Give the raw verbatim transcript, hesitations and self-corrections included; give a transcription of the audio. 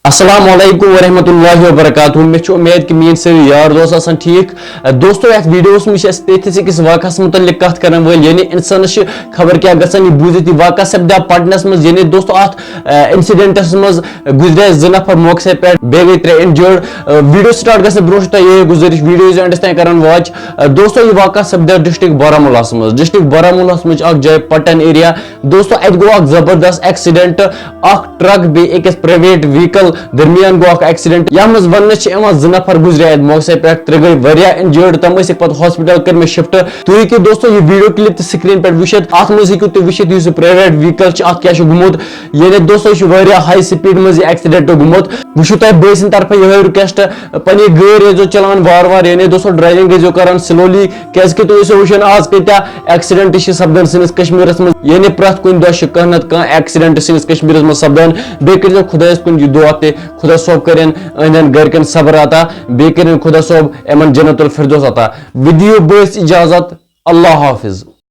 السلام علیکم ورحمۃ اللہ وبرکاتہ۔ مےٚ چھُ اُمید کہِ میٲنۍ سٲری یار دوس آسن ٹھیٖک۔ دوستو، یتھ ویڈیوس منٛز چھِ أسۍ تٔتھِس أکِس واقعس مُتعلق کتھ کرن وٲلۍ، یعنی انسانس چھِ خبر کیٛاہ گژھان، یہِ بوٗزِتھ یہِ واقعہ سپدیو پٹنس منٛز۔ یعنی دوستو، اتھ انسیڈنٹس منٛز گُزرے زٕ نفر موقعس پٮ۪ٹھ، بیٚیہِ گٔے ترٛےٚ انجٲرڈ۔ ویڈیو سٹارٹ گژھنہٕ برونٛہہ چھُ تۄہہِ یِہوٚے گُزٲرِش، ویڈیو ییٖزیو اینڈس تام کران واچ۔ دوستو، یہِ واقعہ سپدیو ڈسٹرکٹ بارہمولاہس منٛز۔ ڈسٹرکٹ بارہمولاہس منٛز چھِ اکھ جاے پٹن ایریا۔ دوستو، اتہِ گوٚو اکھ زبردست ایکسیڈنٹ۔ اکھ ٹرک بیٚیہِ أکِس پرائیویٹ وہیکل درمیان گوٚو اکھ ایکسیڈنٹ، یتھ منٛز وننہٕ چھِ یِوان زٕ نفر گُزرے اتہِ موقعس پٮ۪ٹھ، ترٛےٚ گٔے واریاہ انجٲرڈ، تِم ٲسۍ پتہٕ ہاسپٹل کٔرمٕتۍ شفٹ۔ تُہۍ ہیٚکِو دوستو یہِ ویڈیو کلپ تہِ سکرین پٮ۪ٹھ وٕچھِتھ، اتھ منٛز ہیٚکِو تُہۍ وٕچھِتھ یُس یہِ پرائیویٹ وہیکل چھِ، اتھ کیٛاہ چھُ گوٚمُت۔ یعنی دوستو، یہِ چھُ واریاہ ہائی سپیڈ منٛز یہِ ایکسیڈنٹ گوٚمُت۔ وۄنۍ چھُ تۄہہِ بٲے سٕنٛدِ طرفہٕ یِہوٚے رِکویسٹ، پنٕنۍ گٲڑۍ ٲسۍزیو چلاوان وارٕ وارٕ، یعنی دوستو ڈرائیونگ ٲسۍزیو کران سلولی، کیازِ کہِ تُہۍ ٲسِو وٕچھان آز کۭتیاہ ایکسیڈنٹ چھِ سپدان سٲنِس کشمیرس منٛز۔ یعنی پرٛٮ۪تھ کُنہِ دۄہ چھِ کانٛہہ نتہٕ کانٛہہ ایکسیڈنٹ سٲنِس کشمیرس منٛز سپدان۔ بیٚیہِ کٔرۍزیو خۄدایس کُن یہِ دُعا تہِ، خۄدا صٲب کٔرِن أہنٛدٮ۪ن گرِکٮ۪ن صبر عطا، بیٚیہِ کٔرِن خۄدا صٲب یِمن جنت الفردوس عطا۔ وۄنۍ دِیِو بٲے اجازت، اللہ حافظ۔